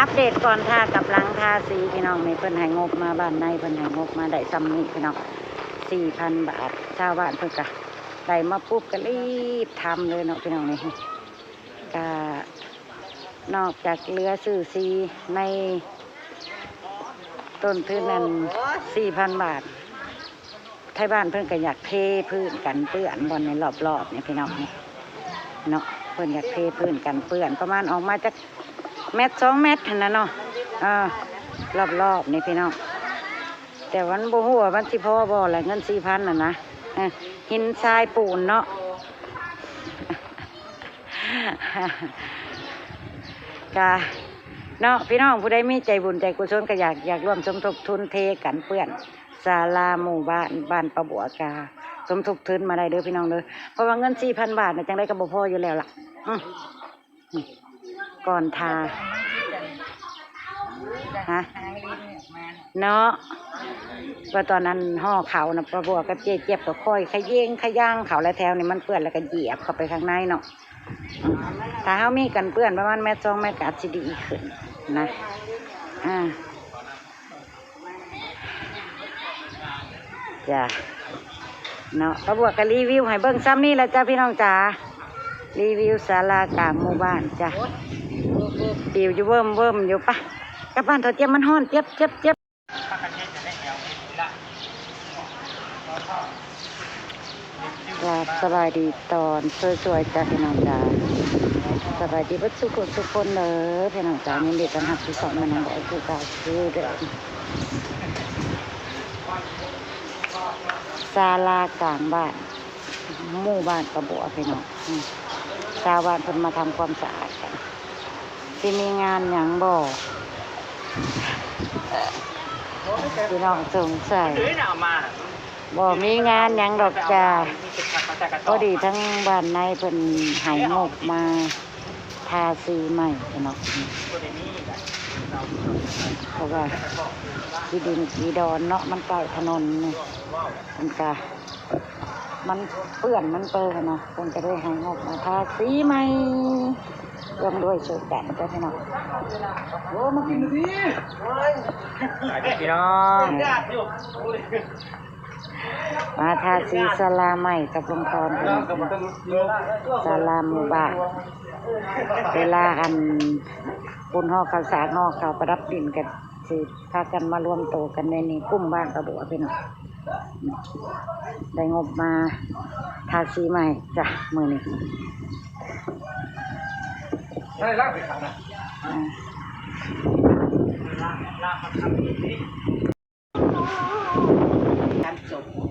ອັບເດດກ່ອນທາກັບຫຼັງທາສີພີ່ນ້ອງ. ນີ້ເພິ່ນໃຫ້ງົບມາ ບ້ານໃນເພິ່ນໃຫ້ງົບມາໄດ້ຊ່ຳນີ້ພີ່ນ້ອງ ສີ່ພັນບາດ. ຊາວບ້ານເພິ່ນກະໄດ້ມາປຸບກະລີບທຳເລີຍເນາະພີ່ນ້ອງ. ນີ້ກະນອກຈາກເຫຼືອຊື້ສີໃນຕົ້ນທຶນນັ້ນ ສີ່ພັນບາດ ໄທບ້ານເພິ່ນກະຢາກເທພື້ນກັນເປື້ອນບ່ອນນີ້ ລອບໆນີ້ພີ່ນ້ອງ ນີ້ເນາະ. ເພິ່ນຢາກເທພື້ນກັນເປື້ອນ ປະມານອອກມາຈັກແມັດສອງແມັດຫັ້ນນະເນາະ ເອີ ລອບໆນີ້ພີ່ນ້ອງ. ແຕ່ມັນບໍ່ຮູ້ວ່າມັນຊິພໍບໍ່ແຫຼະ ເງິນສີ່ພັນນັ້ນນະ ເອີ ຫີນຊາຍປູນເນາະ. ກະເນາະ ພີ່ນ້ອງຜູ້ໃດມີໃຈບຸນໃຈກຸສົນ ກະຢາກ ຢາກຮ່ວມສົມທົບທຶນເທກັນເປື້ອນ ສາລາໝູ່ບ້ານ ບ້ານປາບົວ ກະສົມທົບທຶນມາໄດ້ເດີພີ່ນ້ອງເດີ. ເພາະວ່າເງິນສີ່ພັນບາດນະ ຈັ່ງໃດກະບໍ່ພໍຢູ່ແລ້ວລະ. ອື ອື ກ່ອນທາ ຮະ ເນາະ ວ່າຕອນນັ້ນຫໍ່ເຂົ້ານະ ປາບົວກັບເຈ້ຈຽບກະຄອຍຂະເຢງຂະຢາງເຂົ້າ ແລະແຖວນີ້ມັນເປື້ອນ ແລ້ວກະຢຽບເຂົ້າໄປຂ້າງໃນເນາະ. ອື ຖ້າເຮົາມີກັນເປື້ອນປະມານແມັດສອງແມັດກະອາດຊິດີຂຶ້ນນະ ອາ ຈ້າ ເນາະ ປາບົວກະຣີວິວໃຫ້ເບິ່ງຊ່ຳນີ້ແຫຼະຈ້າພີ່ນ້ອງຈ້າ. ຣີວິວສາລາກາງໝູ່ບ້ານຈ້າ ປິວຢູ່ເວີ້ມໆຢູ່. ປະ ກັບບ້ານເຖົ້າ ຈຽບ ມັນຮ້ອນ ເຈັບ ເຈັບ ເຈັບ. ກາບສະບາຍດີຕອນສວຍໆ ຈ້າພີ່ນ້ອງຈ້າ. ສະບາຍດີເບິດສູ່ຄົນສູ່ຄົນເດີພີ່ນ້ອງຈ້າ. ຍິນດີຕ້ອນຮັບສູ່ຊ່ອງແມ່ນ້ອງບອຍຄືເກົ່າຄືເດີມ. ສາລາກາງບ້ານ ໝູ່ບ້ານປາບົວພີ່ນ້ອງ. ອື ຊາວບ້ານເພິ່ນມາທຳຄວາມສະອາດກັນ. ຊິມີງານຫຍັງບໍ່? ພີ່ນ້ອງສົງໄສ. ບໍ່ມີງານຫຍັງດອກຈ້າ. ພໍດີທາງບ້ານໃນເພິ່ນໃຫ້ງົບມາທາສີໃໝ່ເນາະ. ເພາະວ່າຂີ້ດິນຂີ້ດອນເນາະ ມັນໃກ້ຖະໜົນນີ້ ມັນກະ ມັນເປື້ອນມັນເປິນນະ ເພິ່ນກະເລີຍໃຫ້ງົບມາທາສີໃໝ່ ຮ່ວມດ້ວຍຊ່ວຍກັນເດີພີ່ນ້ອງ. ໂອ້ ມາກິນດີ ພີ່ນ້ອງ ມາທາສີສາລາໃໝ່ກັບລຸງທອນພີ່ນ້ອງ. ສາລາໝູ່ບ້ານ ເວລາອັນບຸນຫໍ່ເຂົ້າສາກຫໍ່ເຂົ້າປະດັບດິນກັນ ຊິພາກັນມາລວມໂຕກັນໃນນີ້ ກຸ່ມບ້ານປາບົວພີ່ນ້ອງ. ໄດ້ງົບມາທາສີໃໝ່ຈ້າມື້ນີ້.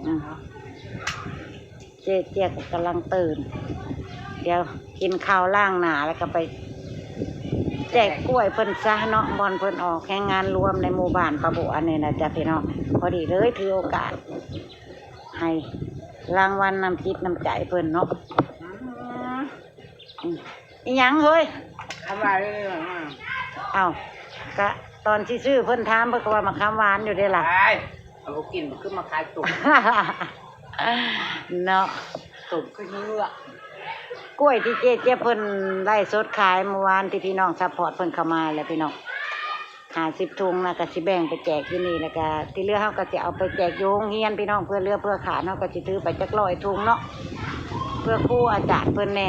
ອືມ ເຈ້ ເຈ້ຍກະກຳລັງຕື່ນ ດຽວກິນເຂົ້າລ້າງໜ້າ ແລ້ວກະໄປແຈກກ້ວຍເພິ່ນຊະເນາະ ບ່ອນເພິ່ນອອກແຮງງານລວມໃນໝູ່ບ້ານປາບົວນີ້ນະຈ້າພີ່ນ້ອງ. ພໍດີເລີຍຖືໂອກາດໃຫ້ລາງວັນນ້ຳຈິດນ້ຳໃຈເພິ່ນເນາະ. ອືມ ອີ່ຫຍັງເຮີ້ຍ? ຄຳຫວານ. ເອົ້າ ກະຕອນຊິຊື້ເພິ່ນຖາມ ເພິ່ນກະວ່າໝາກຄຳຫວານຢູ່ເດ້ລະ. ເອົາບໍ່ກິນ ຄືມາຂາຍຕົວເນາະ. ຕົວຄືເຫືອ ກ້ວຍທີ່ເຈ້ເຈັບເພິ່ນໄລຟ໌ສົດຂາຍມື້ວານ ທີ່ພີ່ນ້ອງຊັບພອດເພິ່ນເຂົ້າມາແຫຼະພີ່ນ້ອງ. ຫ້າສິບຖົງນະ ກະຊິແບ່ງໄປແຈກຢູ່ນີ້ ແລ້ວກະທີ່ເຫຼືອເຮົາກະຊິເອົາໄປແຈກຢູ່ໂຮງຮຽນພີ່ນ້ອງ ເພື່ອເຫຼືອເພື່ອຂາດ ເຮົາກະຊິຖືໄປຈັກຮ້ອຍຖົງເນາະ ເພື່ອຄູອາຈານເພິ່ນແດ່.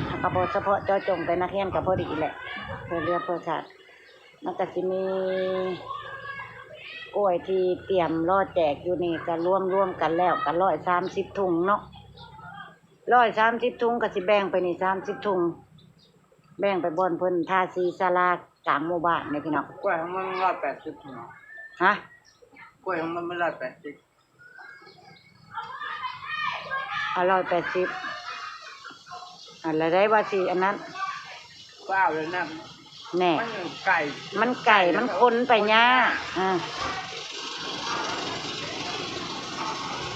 ເຮົາກະບໍ່ສະເພາະເຈາະຈົງແຕ່ນັກຮຽນ ກະພໍດີແຫຼະ ເພື່ອເຫຼືອເພື່ອຂາດ. ມັນກະຊິມີກ້ວຍທີ່ຕຽມລໍແຈກຢູ່ນີ້ ກະລວມໆກັນແລ້ວກະຮ້ອຍສາມສິບຖົງເນາະ ຮ້ອຍສາມສິບຖົງ ກະຊິແບ່ງໄປນີ້ສາມສິບຖົງ ແບ່ງໄປບ່ອນເພິ່ນທາສີສາລາກາງໝູ່ບ້ານນີ້ພີ່ນ້ອງ. ກ້ວຍຂອງມັນຮ້ອຍແປດສິບເນາະ. ຮະ? ກ້ວຍຂອງມັນມັນຮ້ອຍແປດສິບ ເອົາຮ້ອຍແປດສິບ ອັນລະໄດ້ວ່າຊິອັນນັ້ນ ວ້າວເລີຍນະ. ແນ່ ມັນໄກ ມັນໄກ ມັນຂົນໄປຍາກ. ເອີ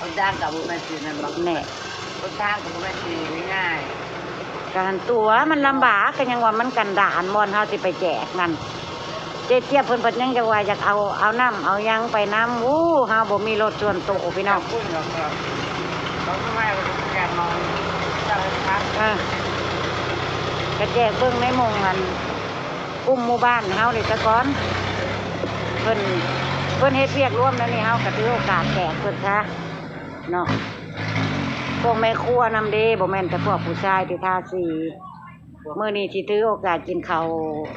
ຫົນທາງກະບໍ່ແມ່ນຊິນັ້ນບໍ່ ແນ່ ຫົນທາງກະບໍ່ແມ່ນຊິງ່າຍ. ກະຫັ້ນຕົວະ ມັນລຳບາກ ກະຍັງວ່າມັນກັນດານ ບ່ອນເຮົາຊິໄປແຈກນັ້ນ. ເຈຈຽບເພິ່ນ ເພິ່ນຍັງຈະວ່າຢາກເອົາ ເອົານ້ຳເອົາຫຍັງໄປນຳ. ໂອ້ ເຮົາບໍ່ມີລົດສ່ວນໂຕພີ່ນ້ອງ. ເອີ ກະແຈກເບິ່ງໃນໝ່ອງອັນ ກຸ່ມໝູ່ບ້ານເຮົານີ້ສາກ່ອນ ເພິ່ນ ເພິ່ນເຮັດວຽກລວມແນວນີ້ ເຮົາກໍຖືໂອກາດແຈກເພິ່ນຊະເນາະ. ພວກແມ່ຄົວນຳເດ້ ບໍ່ແມ່ນແຕ່ພວກຜູ້ຊາຍທີ່ທາສີ. ມື້ນີ້ຊິຖືໂອກາດກິນເຂົ້າ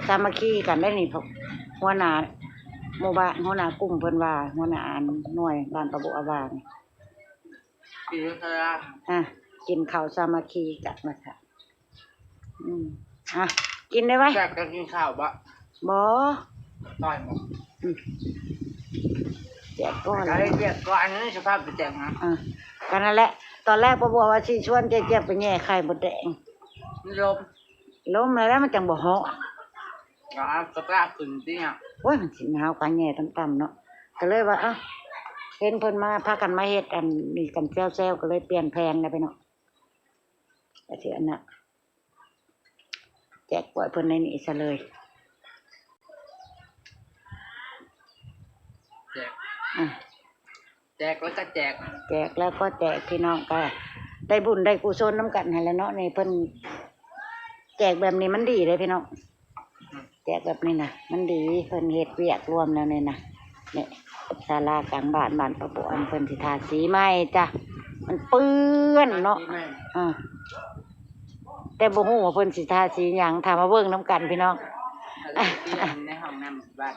ສາມັກຄີກັນໄດ໋ນີ້ ພວກຫົວໜ້າໝູ່ບ້ານ ຫົວໜ້າກຸ່ມເພິ່ນວ່າ ຫົວໜ້າອັນໜ່ວຍບ້ານປາບົວວ່ານີ້ ກິນຢູ່ສາລາ ອ່ະ ກິນເຂົ້າສາມັກຄີກັນວ່າຊະ. ອືມ ອ່ະ ກິນໄດ້ໄວ. ແຊກກໍກິນເຂົ້າບໍ່? ບໍ່ ຕ່ອຍບໍ່? ອືມ ແຈກກ່ອນ ກໍເຮັດວຽກກ່ອນ ອັນນີ້ສະພາບໄປແຈກນະ. ອ່ະ ກໍນັ້ນແຫຼະ ຕອນແລກປ້າບົວວ່າຊິຊວນເຈຍບໄປແຍ່ໄຂ່ມົດແດງ ມັນລົມ ລົມແລ້ວມັນຈັ່ງບໍ່ຮ້ອນ. ກໍເອົາກະຕາຂຶ້ນຕິຫຍັງ? ໂອ້ຍ ມັນຊິໜາວກະແຍ່ຕ່ຳໆເນາະ ກໍເລີຍວ່າ ເອົ້າ ເຫັນເພິ່ນມາ ພາກັນມາເຮັດອັນນີ້ກັນແຊວໆ ກໍເລີຍປ່ຽນແຜນແລ້ວໄປເນາະ. ກໍຊິອັນນະ ແຈກກ້ວຍເພິ່ນໃນນີ້ຊະເລີຍ. ແຈກ ອ່ະ ແຈກແລ້ວກໍແຈກ ແຈກແລ້ວກໍແຈກ ພີ່ນ້ອງກໍໄດ້ບຸນໄດ້ກຸສົນນຳກັນຫັ້ນແຫຼະເນາະ. ນີ້ເພິ່ນແຈກແບບນີ້ມັນດີເດ້ພີ່ນ້ອງ ອືມ ແຈກແບບນີ້ນະມັນດີ ເພິ່ນເຮັດວຽກລວມແນວນີ້ນະ. ນີ້ສາລາກາງບ້ານ ບ້ານປາບົວ ອັນເພິ່ນຊິທາສີໃໝ່ຈ້ະ ມັນເປື້ອນເນາະ ອ່າ ແຕ່ບໍ່ຮູ້ວ່າເພິ່ນຊິທາສີຫຍັງ ຖ້າມາເບິ່ງນຳກັນພີ່ນ້ອງ. ອັນນີ້ປ່ຽນໃນຫ້ອງນ້ຳບ້ານ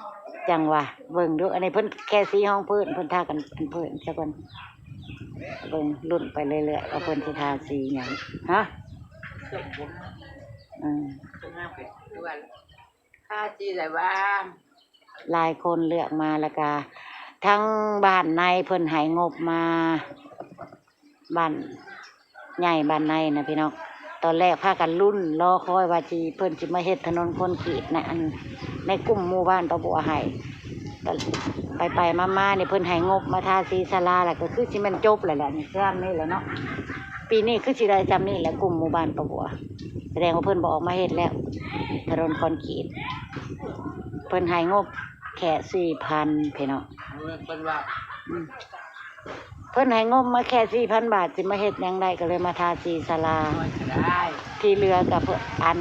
ຈັ່ງວ່າເບິ່ງດູ ອັນນີ້ເພິ່ນແຄ່ສີຮອງພື້ນ ເພິ່ນທາກັນອັນພື້ນຊະກ່ອນ. ເບິ່ງລຸ້ນໄປເລື້ອຍໆ ວ່າເພິ່ນຊິທາສີຫຍັງ ຮະ ເອີ ທາສີໃດວະ? ຫຼາຍຄົນເລືອກມາ ແລ້ວກະທາງບ້ານໃນເພິ່ນໃຫ້ງົບມາ ບ້ານໃຫຍ່ບ້ານໃນນະພີ່ນ້ອງ. ຕອນແລກພາກັນລຸ້ນລໍຄອຍວ່າຊິ ເພິ່ນຊິມາເຮັດຖະໜົນຄອນກຣີດໃນ ອັນ ໃນກຸ່ມໝູ່ບ້ານປາບົວໃຫ້ ໄປໆມາໆນີ້ເພິ່ນໃຫ້ງົບມາທາສີສາລາ ແລ້ວກໍຄືຊິແມ່ນຈົບແລ້ວແຫຼະ ນີ້ສ່ຳນີ້ແຫຼະເນາະ. ປີນີ້ຄືຊິໄດ້ສ່ຳນີ້ແຫຼະ ກຸ່ມໝູ່ບ້ານປາບົວ ສະແດງວ່າເພິ່ນບໍ່ອອກມາເຮັດແລ້ວ ຖະໜົນຄອນກຣີດ. ເພິ່ນໃຫ້ງົບແຄ່ສີ່ພັນພີ່ນ້ອງ ເພິ່ນວ່າ ອືມ ເພິ່ນໃຫ້ງົບມາແຄ່ສີ່ພັນບາດ ຊິມາເຮັດຫຍັງໄດ້ ກໍເລີຍມາທາສີສາລາ. ທີ່ເຫຼືອກໍເພິ່ນ ອັນ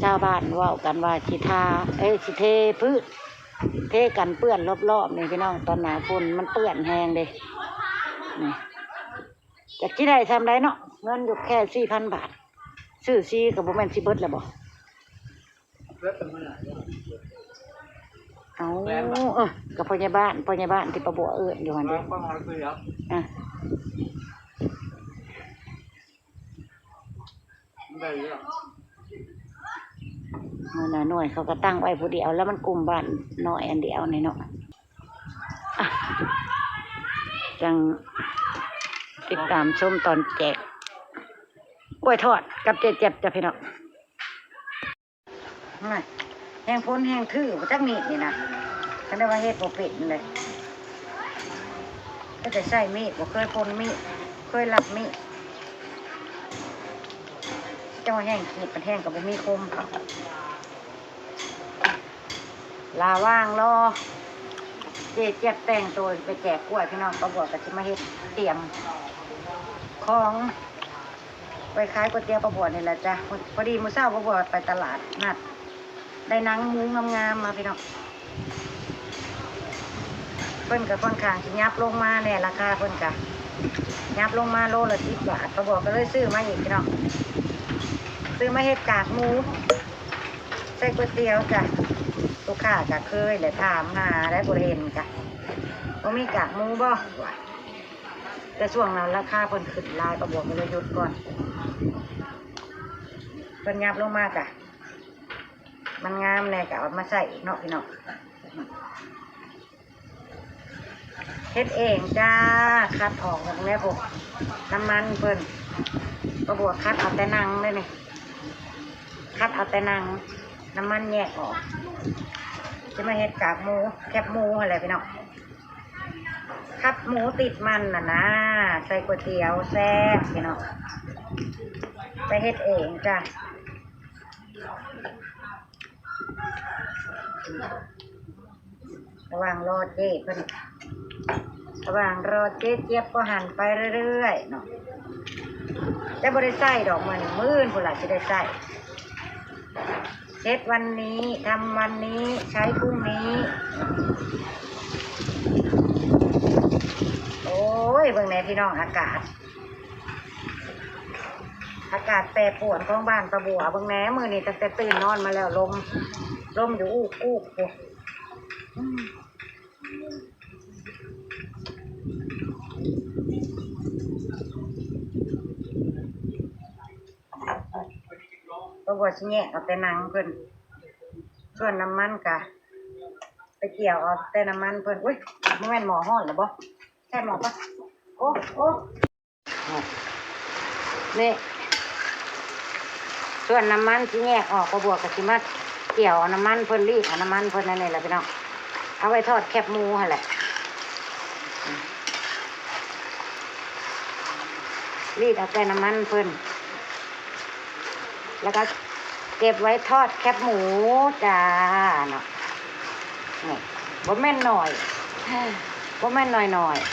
ຊາວບ້ານເວົ້າກັນວ່າຊິທາ ເອີ ຊິເທພື້ນ ເທກັນເປື້ອນລອບໆນີ້ພີ່ນ້ອງ ຕອນໜ້າຝົນມັນເປື້ອນແຮງເດ້. ນີ້ ຈັກຊິໄດ້ສ່ຳໃດເນາະ ເງິນຢູ່ແຄ່ສີ່ພັນບາດ ຊື້ສີກໍບໍ່ແມ່ນຊິເບິດແລ້ວບໍ່? ເອົາ ເອີ ກໍພໍ່ໃຫຍ່ບ້ານ ພໍ່ໃຫຍ່ບ້ານທີ່ປ້າບົວເອີ້ນຢູ່ຫັ້ນເດ້ ອ່ະ ຫົວໜ້າໜ່ວຍເຂົາກໍຕັ້ງໄວ້ຜູ້ດຽວ ແລ້ວມັນກຸ່ມບ້ານນ້ອຍອັນດຽວນີ້ເນາະ. ອ່ະ ຈັ່ງຕິດຕາມຊົມຕອນແຈກກ້ວຍທອດກັບເຈແຈັບຈ້ະພີ່ນ້ອງ. ໂອ້ຍ ແຮງພົນແຮງຖືບໍ່ຈັກມີດນີ້ນະ ຄັນໄດ້ວ່າເຮັດບໍ່ເປັນເລີຍ ກໍແຕ່ໃຊ້ມີດ ບໍ່ເຄີຍພົນມີດ ເຄີຍລັກມີດ ເຈົ້າວ່າແຮງຂີດ ມັນແຮງກໍບໍ່ມີຄົມເຂົາ. ລະຫວ່າງລໍເຈແຈັບແຕ່ງໂຕໄປແຈກກ້ວຍ ພີ່ນ້ອງ ປ້າບົວກໍຊິມາເຮັດຕຽມຂອງໄວ້ຂາຍກ໋ວຍຕຽວປ້າບົວນີ້ແຫຼະຈ້ະ. ພໍດີມື້ເຊົ້າປ້າບົວໄປຕະຫຼາດນັດ ໄດ້ໜັງໝູງາມໆມາ ພີ່ນ້ອງ. ເພິ່ນກໍຄ່ອນຂ້າງຊິຫຍັບລົງມາແດ່ ລາຄາເພິ່ນກໍຫຍັບລົງມາໂລລະສິບບາດ ປ້າບົວກໍເລີຍຊື້ມາອີກ ພີ່ນ້ອງ ຊື້ມາເຮັດກາກໝູ ໃສ່ກ໋ວຍຕຽວຈ້ະ. ລູກຄ້າກໍເຄີຍແຫຼະ ຖາມຫາແລ້ວ ບໍ່ເຫັນກະ ບໍ່ມີກາກໝູບໍ່ ວ່າ ແຕ່ຊ່ວງນັ້ນລາຄາເພິ່ນຂຶ້ນຫຼາຍ ປ້າບົວກໍເລີຍຢຸດກ່ອນ. ເພິ່ນຫຍັບລົງມາກະ ມັນງາມແດ່ ກະເອົາມາໃສ່ອີກເນາະ ພີ່ນ້ອງ. ເຮັດເອງຈ້າ ຄັດອອກແລ້ວ ພວກນ້ຳມັນເພິ່ນ ປ້າບົວຄັດເອົາແຕ່ໜັງເດ້ນີ້ ຄັດເອົາແຕ່ໜັງ ນ້ຳມັນແຍກອອກ. ຊິມາເຮັດກາກໝູ ແຄບໝູຫັ້ນແຫຼະ ພີ່ນ້ອງ ຄັບໝູຕິດມັນນະນາ ໃສ່ກ໋ວຍຕຽວແຊບ ພີ່ນ້ອງ. ໄປເຮັດເອງຈ້າ. ລະຫວ່າງລໍເຈ້ເພິ່ນ ລະຫວ່າງລໍເຈ້ຈຽບກໍຫັນໄປເລື້ອຍໆເນາະ. ແຕ່ບໍ່ໄດ້ໃສ່ດອກ ມື້ນີ້ ມື້ອື່ນພຸ້ນລະຊິໄດ້ໃສ່. ເຮັດວັນນີ້ ທຳວັນນີ້ ໃຊ້ພລຸ່ງນີ້. ໂອ້ຍ ເບິ່ງແດ່ພີ່ນ້ອງ ອາກາດ ອາກາດແປປວນຂອງບ້ານປ້າບົວ. ເບິ່ງແດ່ ມື້ນີ້ຕັ້ງແຕ່ຕື່ນນອນມາແລ້ວ ລົມ ລົມຢູ່ອູກໆ ພຸ້ນ. ອືມ ປ້າບົວຊິແຍກເອົາແຕ່ໜັງເພິ່ນ ສ່ວນນ້ຳມັນກະໄປກ່ຽວເອົາແຕ່ນ້ຳມັນເພິ່ນ. ອຸ້ຍ ບໍ່ແມ່ນໝໍ້ຮ້ອນແລ້ວບໍ່? ໃສ່ໝໍ້ກ່ອນ. ໂອ້ ໂອ້ ນີ້ ສ່ວນນ້ຳມັນຊິແຍກອອກ ປ້າບົວກໍຊິມາກ່ຽວເອົານ້ຳມັນເພິ່ນ ລີດເອົານ້ຳມັນເພິ່ນ ອັນນີ້ແຫຼະພີ່ນ້ອງ ເອົາໄວ້ທອດແຄບໝູຫັ້ນແຫຼະ. ລີດເອົາແຕ່ນ້ຳມັນເພິ່ນ ແລ້ວກໍເກັບໄວ້ທອດແຄບໝູຈ້າເນາະ. ນີ້ ບໍ່ແມ່ນໜ້ອຍ ບໍ່ແມ່ນໜ້ອຍໆ.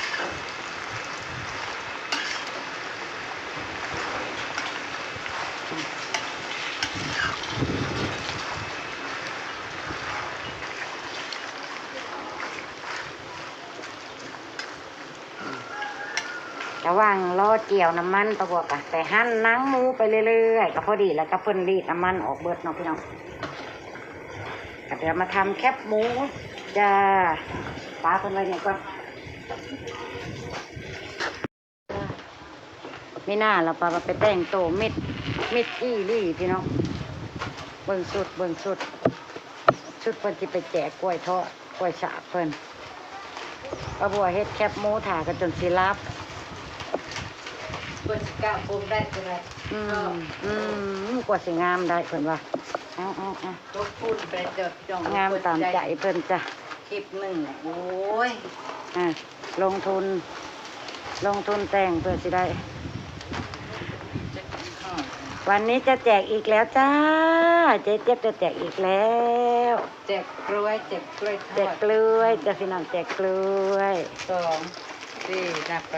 ລະຫວ່າງລໍກ່ຽວນ້ຳມັນ ປ້າບົວກະໄປຫັ່ນໜັງໝູໄປເລື້ອຍໆ ກໍພໍດີແລ້ວກັບເພິ່ນລີດນ້ຳມັນອອກເບິດເນາະພີ່ນ້ອງ. ກໍດຽວມາທຳແຄບໝູຈ້າ ປາເພິ່ນໄວ້ນີ້ກ່ອນ. ມີໜ້າລະປາວ່າໄປແຕ່ງໂຕມິດ ມິດອີ່ຫຼີພີ່ນ້ອງ. ເບິ່ງຊຸດ ເບິ່ງຊຸດ ຊຸດເພິ່ນຊິໄປແຈກກ້ວຍທອດ ກ້ວຍສາບເພິ່ນ. ປ້າບົວເຮັດແຄບໝູຖ້າກໍຈົນຊິຫຼັບ ເພິ່ນຊິກ້າໂຄມໄດ້ຈັ່ງໃດ. ອືມ ອືມ ກວ່າຊິງາມໄດ້ເພິ່ນວ່າ. ເອົາໆໆ ລົງທຶນໄປເຈົ້າພີ່ນ້ອງ ງາມຕາມໃຈເພິ່ນຈ້າ. ຄລິບໜຶ່ງ ໂອ້ຍ ອ່າ ລົງທຶນ ລົງທຶນແຕ່ງເພື່ອຊິໄດ້. ວັນນີ້ຈະແຈກອີກແລ້ວຈ້າ ເຈເຈັບຈະແຈກອີກແລ້ວ. ແຈກກ້ວຍ ແຈກກ້ວຍທອດ ແຈກກ້ວຍຈ້າພີ່ນ້ອງ ແຈກກ້ວຍ. ສອງ ສີ່ ນັບໄປ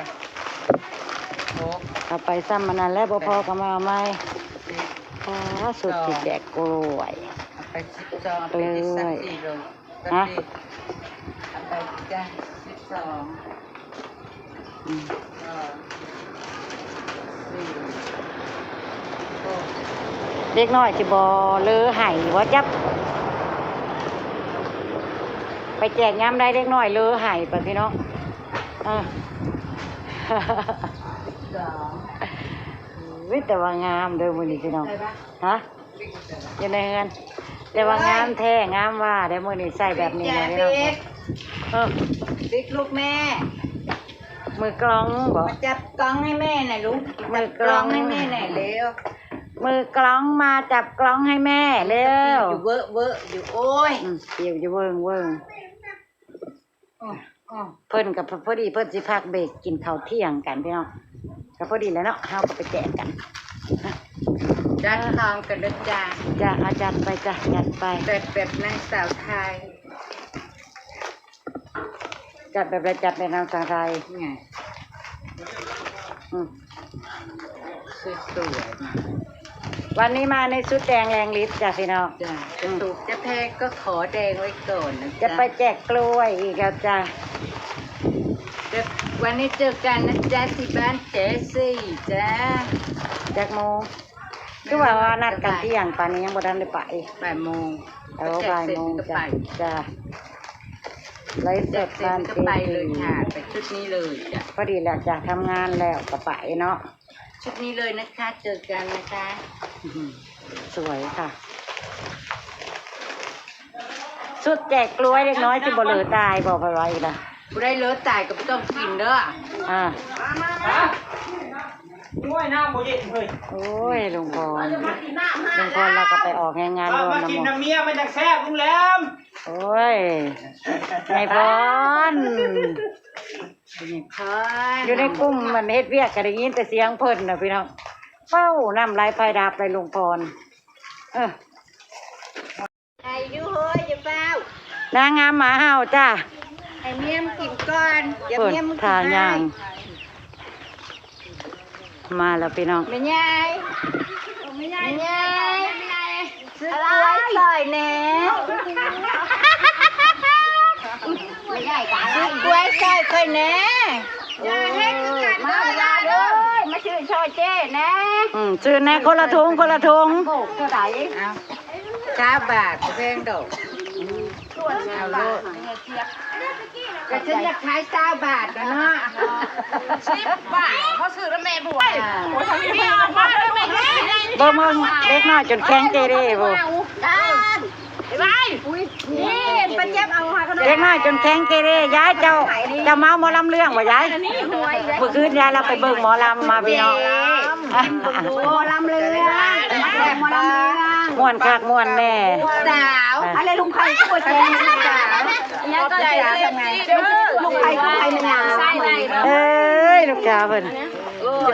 ຫົກ ເອົາໄປຊ້ຳອັນນັ້ນແລ້ວ ບໍ່ພໍກໍມາເອົາໃໝ່. ສິບ ອໍ ສຸດທີ່ແຈກກ້ວຍ ເອົາໄປສິບສອງ ເປັນສິບສີ່ໂລ. ຮະ ເອົາໄປຈ້າ ສິບສອງ ອືມ ເດັກນ້ອຍຊິບໍ່ເລີໄຫ້ບໍ່ຈັກ ໄປແຈກຍາມໃດເດັກນ້ອຍເລີໄຫ້ໄປພີ່ນ້ອງ. ເອີ ມີແຕ່ວ່າງາມເດີມື້ນີ້ພີ່ນ້ອງ. ຮະ ຢູ່ໃນເຮືອນ ແຕ່ວ່າງາມແທ້ງາມວ່າເດ້ ມື້ນີ້ໃສ່ແບບນີ້ນະພີ່ນ້ອງ. ເອີ ປິກລູກແມ່ ມືກລອງບໍ? ມາຈັບກ້ອງໃຫ້ແມ່ໜ່ອຍລູກ ຈັບກ້ອງໃຫ້ແມ່ໜ່ອຍເລັວ. ມືກລອງ ມາຈັບກ້ອງໃຫ້ແມ່ເລັວ. ຢູ່ເວີ້ໆຢູ່ ໂອ້ຍ ອືມ ປິວຢູ່ເວີ້ງໆ. ເພິ່ນກໍພໍດີ ເພິ່ນຊິພັກເບຣກກິນເຂົ້າທ່ຽງກັນພີ່ນ້ອງ ກໍພໍດີແລ້ວເນາະ ເຮົາກໍໄປແຈກກັນ. ຈັດຂອງກັນເດີຈ້າ. ຈ້າ ເອົາຈັດໄປຈ້າ ຈັດໄປ ແບບ ແບບນາງສາວໄທ. ຈັດແບບໃດ? ຈັດແບບນາງສາວໄທ. ອືມ ສວຍໆ ວັນນີ້ມາໃນຊຸດແດງແລງລິດຈ້າພີ່ນ້ອງ. ຈ້າ ຈະສຸກຈະແພງກໍຂໍແດງໄວ້ກ່ອນນະ ຈະໄປແຈກກ້ວຍອີກແລ້ວຈ້າ. ວັນນີ້ເຈີກັນນະຈ້າ ທີ່ບ້ານເຈຊີ້ຈ້າ. ຈັກໂມງ? ຄືວ່າ ວ່ານັດກັນທ່ຽງ ປານນີ້ຍັງບໍ່ທັນໄດ້ໄປ. ບ່າຍໂມງ. ໂອ້ ບ່າຍໂມງ ກໍແຈກເສັດກໍໄປ ຈ້າ ໄລຟ໌ສົດບ້ານເຈຊີ້ ໄປເລີຍຄ່ະ ໄປຊຸດນີ້ເລີຍຈ້າ. ພໍດີແລ້ວຈ້າ ທຳງານແລ້ວກໍໄປເນາະ. ຊຸດນີ້ເລີຍນະຄະ ເຈີກັນນະຄະ. ສວຍຄ່ະ ຊຸດແຈກກ້ວຍ ເດັກນ້ອຍຊິບໍ່ເລີຕາຍບໍ? ເພິ່ນວ່າອີກນະ ຜູ້ໃດເລີຕາຍກໍບໍ່ຕ້ອງກິນເດີ. ອ່າ ໂອ້ຍ ນ້ຳບໍ່ເຢັນເຮີ້ຍ. ໂອ້ຍ ລຸງພອນ ລຸງພອນລາວກໍໄປອອກແຮງງານລວມນຳໝູ່ ມາກິນນ້ຳເມຍມັນຈັ່ງແຊບ ລຸງແຫຼມ. ໂອ້ຍ ຍາຍພອນ ຍາຍພອນ ຢູ່ໃນກຸ່ມມັນເຮັດວຽກກໍໄດ້ຍິນແຕ່ສຽງເພິ່ນນະພີ່ນ້ອງ. ເວົ້າ ນ້ຳລາຍໄຟດັບໄປລຸງພອນ. ເອີ ໃຫ້ຢູ່ເຮີ້ຍ ຢ່າຟ້າວ ນາງງາມໝາເຫົ່າຈ້າ. ໃຫ້ເມຍມັນກິນກ່ອນ ຢ່າເມຍມັນກິນ. ມາແລ້ວພີ່ນ້ອງ ແມ່ຍາຍ ແມ່ຍາຍ ແມ່ຍາຍ ຊື້ກ້ວຍ ແດ່ ຊື້ກ້ວຍຊ່ອຍຂ້ອຍແດ່. ເອີ ມາເວລາເດີ ມາຊື້ຊ່ອຍເຈ້ແດ່. ອືມ ຊື້ແດ່ ຄົນລະຖົງ ຄົນລະຖົງ. ໂອ້ ເທົ່າໃດ? ເອົາ ຊາວບາດ ບໍ່ແພງດອກ. ອືມ ເອົາໂລດ. ກໍເພິ່ນຢາກຂາຍຊາວບາດແຫຼະເນາະ. ສິບບາດ ເຂົາຊື້ນຳແມ່ບວດ. ເບິ່ງ ເບິ່ງ ເດັກນ້ອຍຈົນແຂງເກເຣພຸ້ນ. ເດັກນ້ອຍຈົນແຂງເກເຣ. ຍາຍ ເຈົ້າ ເຈົ້າເມົາໝໍລຳເລື່ອງບໍ່ຍາຍ? ມື້ຄືນຍາຍລາວໄປເບິ່ງໝໍລຳມາພີ່ນ້ອງ. ໝໍລຳເລື່ອງ ໝໍລຳເລື່ອງ ມ່ວນຄັກມ່ວນແນ່. ສາວ ອາ ອະໄລລຸງໄຂ່ຄືບໍ່ແຈ້ງ ລູກສາວ? ຂອບໃຈເອັຟຊີເດີ ລູກໄຂ່ ລູກໄຂ່ແມ່ນຫຍັງ? ເອີຍ ລູກສາວເພິ່ນ.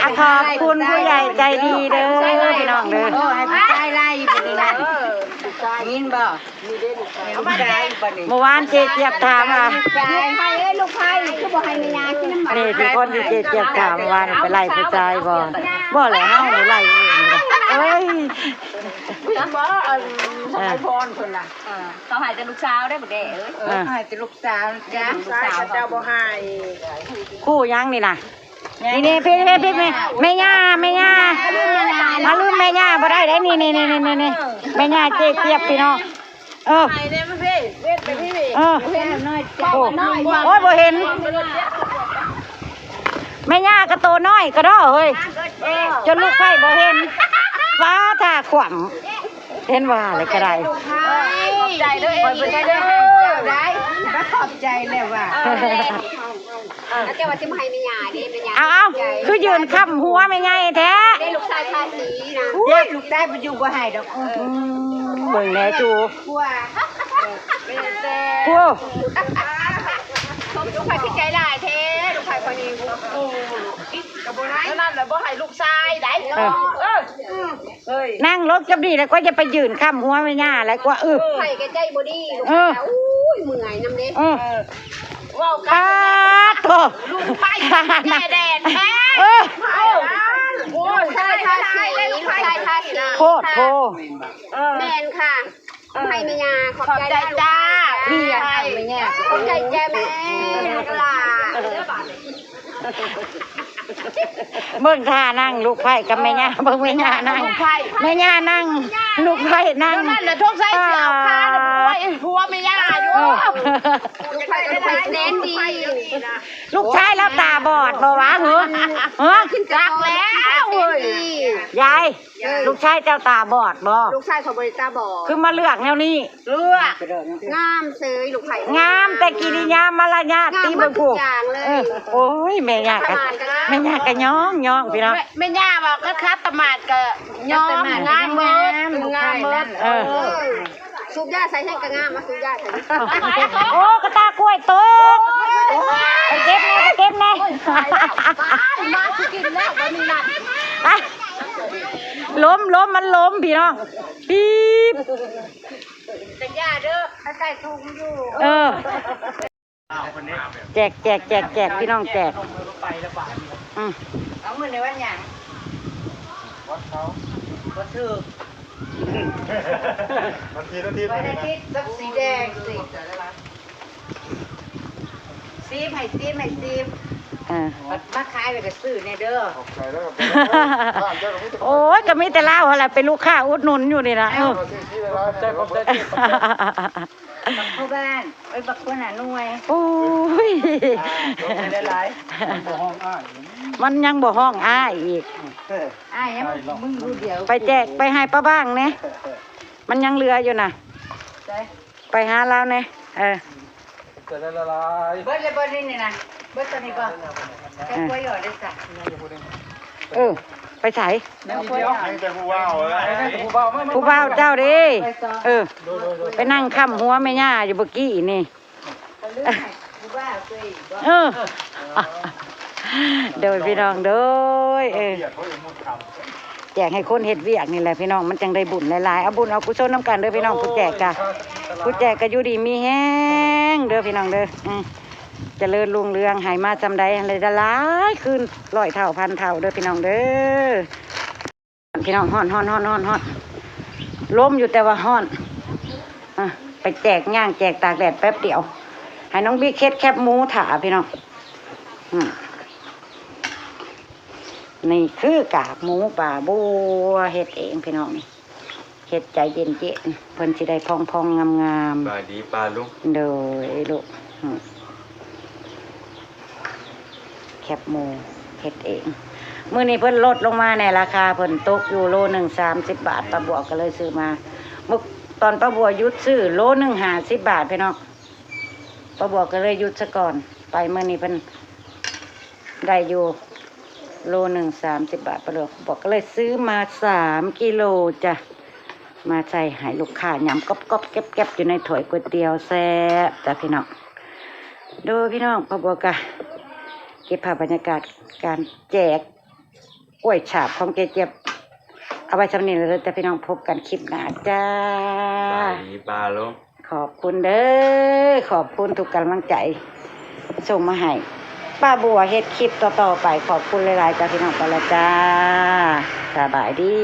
ອາ ຂອບຄຸນຜູ້ໃຫຍ່ໃຈດີເດີພີ່ນ້ອງເດີ. ໂອ້ ໃຫ້ຜູ້ຊາຍໄລ່ບາດນີ້ນະ ຍິນບໍ່? ເມື່ອວານເຈຈຽບຖາມວ່າ ລູກໃຜເອີຍ ລູກໃຜຄືບໍ່ໃຫ້ແມ່ຍ່າກິນນຳໝາກ? ນີ້ ທີ່ຄົນທີ່ເຈຈຽບຖາມວ່າ ໄປໄລ່ຜູ້ຊາຍບໍ່? ບໍ່ແຫຼະ ເຮົາໄດ້ໄລ່ເອງ. ໂອ້ຍ ບໍ່ ອັນ ສະໄໝພອນເພິ່ນນະ ເອີ ເຂົາໃຫ້ແຕ່ລູກສາວໄດ້ບໍ່ແດ່ເອີຍ. ເອີ ໃຫ້ແຕ່ລູກສາວນະຈ໊ະ ລູກສາວເຂົາບໍ່ໃຫ້. ຄູ່ຫຍັງນີ້ນະ? ນີ້ໆ ພີ່ໆ ແມ່ຍ່າ ແມ່ຍ່າ ມາລືມແມ່ຍ່າບໍ່ໄດ້ເດ້. ນີ້ໆ ແມ່ຍ່າເຈຈຽບພີ່ນ້ອງ. ເອີ ໃຫ້ແດ່ມາພີ່ ເວັດໄປພີ່. ເອີ ໂອ້ ໂອ້ຍ ບໍ່ເຫັນ ແມ່ຍ່າກະໂຕນ້ອຍກະດໍ້ເຮີ້ຍ ຈົນລູກໄຜ່ບໍ່ເຫັນ. ຟ້າຖ້າຂວ້ຳ ເຫັນວ່າແລ້ວກະໄດ້. ຂອບໃຈເດີ ເອັຟຊີເດີ ໄດ້ ຂອບໃຈແລ້ວວ່າ. ເອີ ເຈົ້າວ່າຊິມາໃຫ້ແມ່ຍ່າເດ້ ແມ່ຍ່າ. ເອົາໆ ຄືຢືນຄ້ຳຫົວແມ່ໃຫຍ່ແທ້. ເດ້ ລູກຊາຍພາສີນະ. ອຸ້ຍ ລູກຊາຍບໍ່ຢູ່ບໍ່ໃຫ້ດອກ. ອືມ ເບິ່ງແດ່ຈູ ຜົວ ຜົວ ລູກໃຜຄືໃຈຫຼາຍແທ້ ລູກໃຜຄົນນີ້. ໂອ້ ກະບໍ່ໄດ້ ນັ້ນລະບໍ່ໃຫ້ລູກຊາຍໄດ້. ເອີ ເອີ ເອີ ເຮີ້ຍ ນັ່ງລົງຈັບດີແລ້ວ ກວ່າຈະໄປຢືນຄ້ຳຫົວແມ່ຍ່າແລ້ວກວ່າ. ອື ໃຜກະໃຈບໍ່ດີ ລູກໃຜ. ເອີ ໂອ້ຍ ເມື່ອຍນຳເດ້. ເອີ ເອີ ເວົ້າກັນ ປາດໂທ ລຸງໄປແດ່ແດ່ແທ້. ເອີ ໂອ້ຍ ລູກຊາຍທາສີ ລູກຊາຍທາສີ ໂພດໂພ. ເອີ ແມ່ນຄ່ະ ໃຫ້ແມ່ຍ່າ ຂອບໃຈຈ້າ. ພີ່ ຂອບໃຈແມ່ ລູກຫຼ້ານ. ເບິ່ງທ່ານັ່ງລູກໃພ້ກັບແມ່ຍ່າ ເບິ່ງແມ່ຍ່ານັ່ງ ແມ່ຍ່ານັ່ງ ລູກໃພ້ນັ່ງ. ນັ້ນລະສົງໄສຊິເອົາຄານຜົວແມ່ຍ່າຢູ່. ເອີ ລູກໃພ້ກະແສນດີ ລູກຊາຍລາວຕາບອດບໍ່ວະ? ເຮີ ເຮີ ຈັກແລ້ວເວີຍ. ຍາຍ ເອີ ລູກຊາຍເຈົ້າຕາບອດບໍ່? ລູກຊາຍຂ້ອຍບໍ່ໄດ້ຕາບອດ. ຄືມາເລືອກແນວນີ້? ເລືອກ ງາມເສີຍ ລູກໃຜ ງາມແຕ່ກິລິຍາມາລະຍາດຕິເບິ່ງຜູ້. ເອີ ໂອ້ຍ ແມ່ຍ່າກະ ແມ່ຍ່າກະຍ້ອງໆ ພີ່ນ້ອງ. ແມ່ ແມ່ຍ່າວ່າຄັດຕະໝາດກະຍ້ອງ ງາມເບີດ ງາມເບີດ. ເອີ ສູບຢາໃສ່ແຮງກະງາມ ມາສູບຢາໃສ່. ໂອ້ ກະຕາກ້ວຍຕົກ. ໄປເກັບແດ່ ໄປເກັບແດ່. ມາຊິກິນແລ້ວ ບໍ່ມີນັດ. ລົມ ລົມ ມັນລົມ ພີ່ນ້ອງ. ປີບ ກະຢ່າເດີ ໃສ່ຖົງຢູ່. ເອີ ແຈກ ແຈກ ແຈກ ແຈກ ພີ່ນ້ອງແຈກ. ອືມ ເອົາເງິນໃນວັນຫຍັງ? ວັນເສົາ ບໍ່ຖືກ ວັນອາທິດ ວັນອາທິດ ຈັກສີແດງຊິ. ຊີມ ໃຫ້ຊີມ ໃຫ້ຊີມ. ເອີ ມາຂາຍແລ້ວກະຊື້ແດ່ເດີ. ໂອ້ຍ ກະມີແຕ່ລາວຫັ້ນແຫຼະ ເປັນລູກຄ້າອຸດໜູນຢູ່ນີ້ນະ. ເອີ ຂອບໃຈ ຂອບໃຈ. ບັກພໍ່ບ້ານ ເອີຍ ບັກຫົວໜ້າໜ່ວຍ. ໂອ້ຍ ຫຼາຍໆ ມັນຍັງບໍ່ຮ້ອງອ້າຍອີກ. ອ້າຍຍັງ ມຶງຜູ້ດຽວ. ໄປແຈກ ໄປໃຫ້ປ້າບ້າງແດ່ ມັນຍັງເຫຼືອຢູ່ນະ. ໄປຫາລາວແດ່. ເອີ ເບິດແລ້ວບໍ່ນີ້ນະ? ເບິດຕົວນີ້ບໍ່? ເອີ ໄປໃສ? ຜູ້ບ່າວເຈົ້າເດ້. ເອີ ໄປນັ່ງຄ້ຳຫົວແມ່ຍ່າຢູ່ເມື່ອກີ້ນີ້. ເອີ ໂດຍ ພີ່ນ້ອງ ໂດຍ. ເອີ ແຈກໃຫ້ຄົນເຮັດວຽກນີ້ແຫຼະ ພີ່ນ້ອງ ມັນຈັ່ງໄດ້ບຸນຫຼາຍໆ. ເອົາບຸນເອົາກຸສົນນຳກັນເດີ ພີ່ນ້ອງ. ຜູ້ແຈກກະ ຜູ້ແຈກກະຢູ່ດີມີແຮງເດີ ພີ່ນ້ອງເດີ. ອືມ ຈະເລີນຮຸ່ງເຮືອງ ໃຫ້ມາຊ່ຳໃດຫັ້ນລະ ຫຼາຍຄືນຮ້ອຍເທົ່າພັນເທົ່າເດີ ພີ່ນ້ອງເດີ. ພີ່ນ້ອງ ຮ້ອນ ຮ້ອນ ຮ້ອນ ຮ້ອນ ລົມຢູ່ແຕ່ວ່າຮ້ອນ. ອ່ະ ໄປແຈກ ຍ່າງແຈກຕາກແດດແປັບດຽວ ໃຫ້ນ້ອງບິກເຮັດແຄບໝູຖ້າພີ່ນ້ອງ. ອືມ ນີ້ຄືກາກໝູປ້າບົວເຮັດເອງພີ່ນ້ອງ ນີ້ເຮັດໃຈເຢັນໆ ເພິ່ນຊິໄດ້ພອງໆງາມໆ. ສະບາຍດີປ້າລຸງ. ໂດຍລູກ. ອືມ ແຄບໝູເຮັດເອງ. ມື້ນີ້ເພິ່ນລົດລົງມາແດ່ ລາຄາເພິ່ນຕົກຢູ່ໂລໜຶ່ງສາມສິບບາດ ປ້າບົວກໍເລີຍຊື້ມາ. ມື້ ຕອນປ້າບົວຢຸດຊື້ໂລໜຶ່ງຫ້າສິບບາດພີ່ນ້ອງ ປ້າບົວກໍເລີຍຢຸດຊະກ່ອນ. ໄປມື້ນີ້ເພິ່ນໄດ້ຢູ່ໂລໜຶ່ງສາມສິບບາດ ປ້າບົວກໍເລີຍຊື້ມາສາມກິໂລຈ້ະ ມາໃສ່ໃຫ້ລູກຄ້າຫຍ້ຳກອບໆແກັບໆຢູ່ໃນຖ້ວຍກ໋ວຍຕຽວ ແຊບຈ້ະພີ່ນ້ອງ. ໂດຍພີ່ນ້ອງ ປ້າບົວກະເກັບພາບບັນຍາກາດການແຈກກ້ວຍສາບຂອງເຈເຈຍບ ເອົາໄວ້ສ່ຳນີ້ເລີຍຈ້ະພີ່ນ້ອງ ພົບກັນຄລິບໜ້າຈ້າ. ສະບາຍດີປ້າລຸງ. ຂອບຄຸນເດີ ຂອບຄຸນທຸກກຳລັງໃຈສົ່ງມາໃຫ້ປ້າບົວເຮັດຄລິບຕໍ່ໆໄປ. ຂອບຄຸນຫຼາຍໆຈ້ະພີ່ນ້ອງ ໄປລະຈ້າ ສະບາຍດີ.